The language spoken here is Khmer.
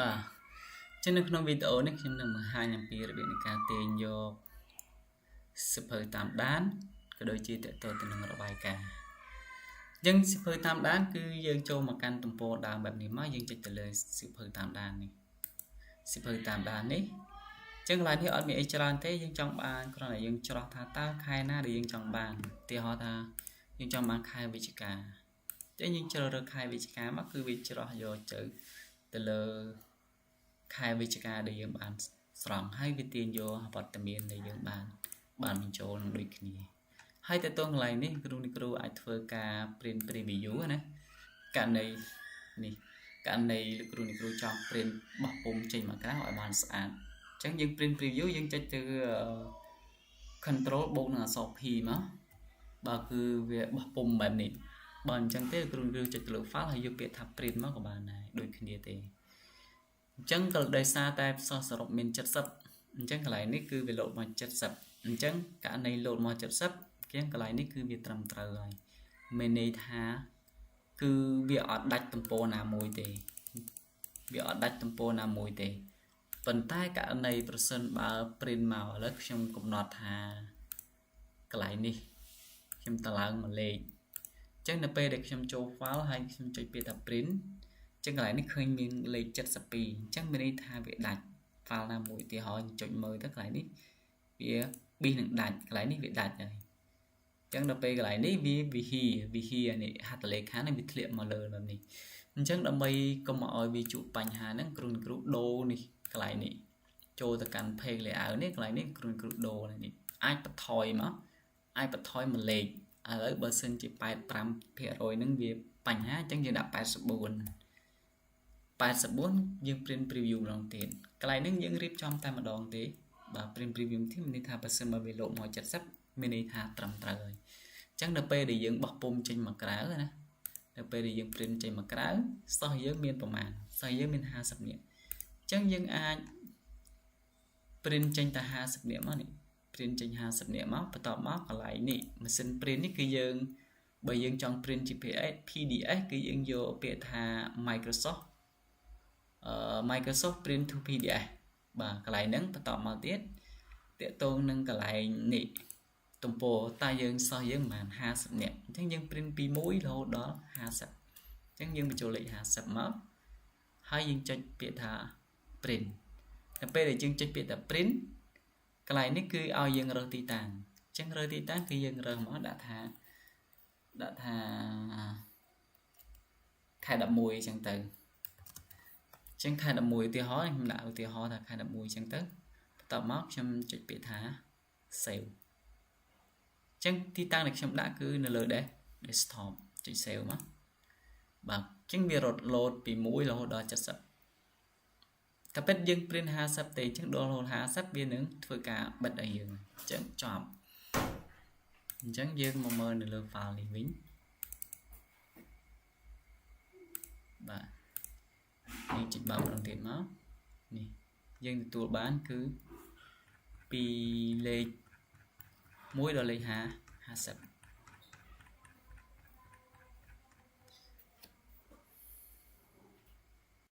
បាទចឹងនៅក្នុងវីដេអូនេះខ្ញុំនឹងបង្ហាញអំពីរបៀបនៃការទាញយកសៀវភៅតាមដានក៏ដូចជាតកតទៅនឹងរបាយការណ៍អញ្ចឹងសៀវភៅតាមដានគឺយើងចូលមកកាន់ទំព័រដើមបែបនេះមកយើងចុចទៅលើសៀវភៅតាមដាននេះសៀវភៅតាមដាននេះចឹងកន្លែងនេះអត់មានអីច្រើនទេយើងចង់បានគ្រាន់តែយើងច្រោះថាតើខែណាដែលយើងចង់បានឧទាហរណ៍ថាយើងចង់បានខែវិច្ឆិកាចឹងយើងជ្រើសរើសខែវិច្ឆិកាមកគឺវាច្រោះយកទៅលើខែវិច្ឆិកាដែលយើងបានស្រង់ហើយវាទាញយកវត្តមានដែលយើងបានបញ្ចូលនឹងដូចគ្នាហើយទៅតងកន្លែងនេះគ្រូនេះគ្រូអាចធ្វើការ print preview ណាករណីនេះករណីលោកគ្រូនេះគ្រូចង់ print បោះពុម្ពចេញមកក្រៅឲ្យបានស្អាតអញ្ចឹងយើង print preview យើងចុចទៅ control បូកនឹងអក្សរ P មកបើគឺវាបោះពុម្ពបែបនេះបើអញ្ចឹងទេគ្រូគ្រូចុចទៅលើ file ហើយយកពាក្យថា print មកក៏បានដែរដូចគ្នាទេអញ្ចឹងក៏ដោយសារតែសិស្សសរុបមាន70អញ្ចឹងកន្លែងនេះគឺវាលោតមក70អញ្ចឹងករណីលោតមក70ជាងកន្លែងនេះគឺវាត្រឹមត្រូវហើយមានន័យថាគឺវាអត់ដាច់ទំព័រណាមួយទេវាអត់ដាច់ទំព័រណាមួយទេប៉ុន្តែករណីប្រសិនបើ print មកឥឡូវខ្ញុំកំណត់ថាកន្លែងនេះខ្ញុំតឡើងមួយលេខអញ្ចឹងនៅពេលដែលខ្ញុំចូល file ហើយខ្ញុំចុចពាក្យថា print អញ្ចឹងកន្លែងនេះឃើញមានលេខ72អញ្ចឹងមានន័យថាវាដាច់ file ណាមួយឧទាហរណ៍ចុចមើលទៅកន្លែងនេះវាប៊ីសនឹងដាច់កន្លែងនេះវាដាច់ហើយអញ្ចឹងដល់ពេលកន្លែងនេះវាវិហីវិហីនេះហត្ថលេខានេះវាធ្លាក់មកលើបែបនេះអញ្ចឹងដើម្បីកុំឲ្យវាជួបបញ្ហាហ្នឹងគ្រូគ្រូដូរនេះកន្លែងនេះចូលទៅកាន់ page layout នេះកន្លែងនេះគ្រូគ្រូដូរនេះអាចបន្ថយមកអាចបន្ថយមួយលេខឥឡូវបើសិនជា85%ហ្នឹងវាបញ្ហាអញ្ចឹងយើងដាក់84 84យើង print preview ម្ដងទៀតកន្លែងហ្នឹងយើងរៀបចំតែម្ដងទេបាទ print preview ទីមានន័យថាបើសិនបើវាលោតមក70មានន័យថាត្រឹមត្រូវហើយអញ្ចឹងនៅពេលដែលយើងបោះពុម្ពចេញមកក្រៅណានៅពេលដែលយើង print ចេញមកក្រៅសិស្សយើងមានប្រមាណសិស្សយើងមាន50នាក់អញ្ចឹងយើងអាច print ចេញតែ50នាក់មកនេះ print ចេញ50នាក់មកបន្ទាប់មកកន្លែងនេះម៉ាស៊ីន print នេះគឺយើងបើយើងចង់ print ជា PDF គឺយើងយកពាក្យថា Microsoft Microsoft Print to PDF បាទកន្លែងហ្នឹងបន្តមកទៀតតកតងនឹងកន្លែងនេះទំព័រតើយើងសោះយើងប្រហែល50នាក់អញ្ចឹងយើង print ពី1រហូតដល់50អញ្ចឹងយើងបញ្ចូលលេខ50មកហើយយើងចុចពាក្យថា print ដល់ពេលដែលយើងចុចពាក្យថា print កន្លែងនេះគឺឲ្យយើងរើសទីតាំងអញ្ចឹងរើសទីតាំងគឺយើងរើសមកដាក់ថាដាក់ថាខែ11អញ្ចឹងទៅអញ្ចឹងខែ11ឧទាហរណ៍ខ្ញុំដាក់ឧទាហរណ៍ថាខែ11អញ្ចឹងទៅបន្ទាប់មកខ្ញុំចុចពាក្យថា save អញ្ចឹងទីតាំងដែលខ្ញុំដាក់គឺនៅលើ desktop ចុច save មកបាទអញ្ចឹងវារត់ load ពី1រហូតដល់70តែពិតយើង print 50ទេអញ្ចឹងដល់រហូត50វានឹងធ្វើការបិទឲ្យយើងអញ្ចឹងចប់អញ្ចឹងយើងមកមើលនៅលើ file នេះវិញបាទយើងចុចបើកម្ដងទៀតមកនេះយើងទទួលបានគឺពីលេខ1ដល់លេខ50